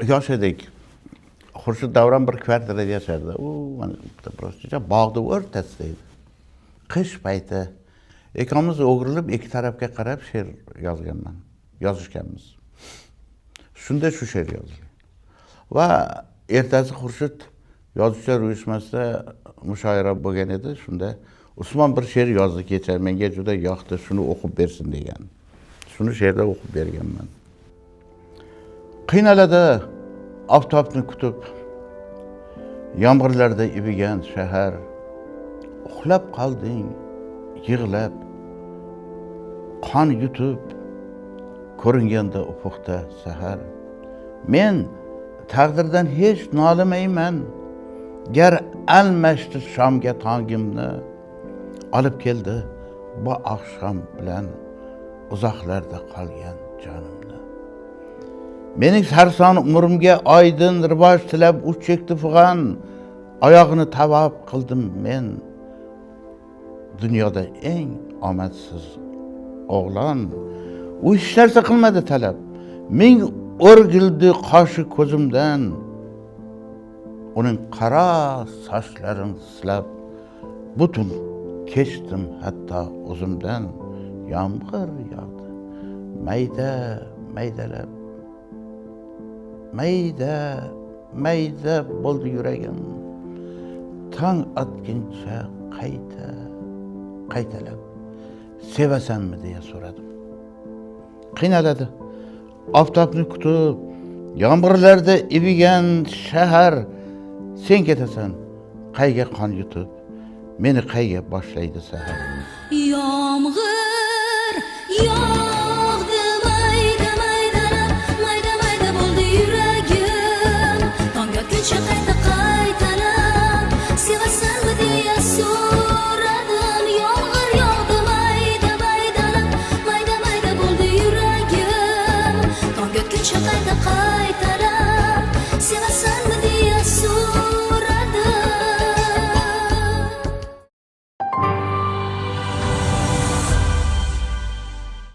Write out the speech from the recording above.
Yosh edik. Xurshid Davron bir kvartirada yashardi. U mana bitta prostacha bog'ni o'rtasida edi. Qish payti ikkovimiz o'girilib ikki tarafga qarab she'r yozganman, yozishganmiz. Shunda shu she'r yozilgan. Va ertasi Xurshid yozuvchilar uyushmasida mushoira bo'lgan edi. Shunda Usmon bir she'r yozdi kecha, menga juda yoqdi, shuni o'qib bersin degan. Shuni she'rda o'qib berganman. Qiynaladi oftobni kutib, yomg'irlarda ibigan shahar. Uxlab qolding yig'lab, qon yutib, ko'ringanda ufuqda sahar. Men taqdirdan hech nolimayman, gar almashdi shomga tongimni, olib keldi bu oqshom bilan uzoqlarda qolgan jonimni. Mening sarson umrimga oydin rivoj tilab u chekdi fig'on, oyog'ini tavob qildim men. Dunyoda eng omadsiz o'g'lon, u hech narsa qilmadi talab. Ming o'rgildi qoshi ko'zimdan, uning qora sochlarini silab, butun kechdim hatto o'zimdan. Yomg'ir yog'di mayda maydalab, mayda mayda bo'ldi yuragim, tong otguncha qayta qaytalab sevasanmi deya so'radim. Qiynaladi oftobni kutib, yomg'irlarda ibigan shahar. Sen ketasan qayga qon yutib, meni qayga boshlaydi sahar. Yomg'ir yog'di.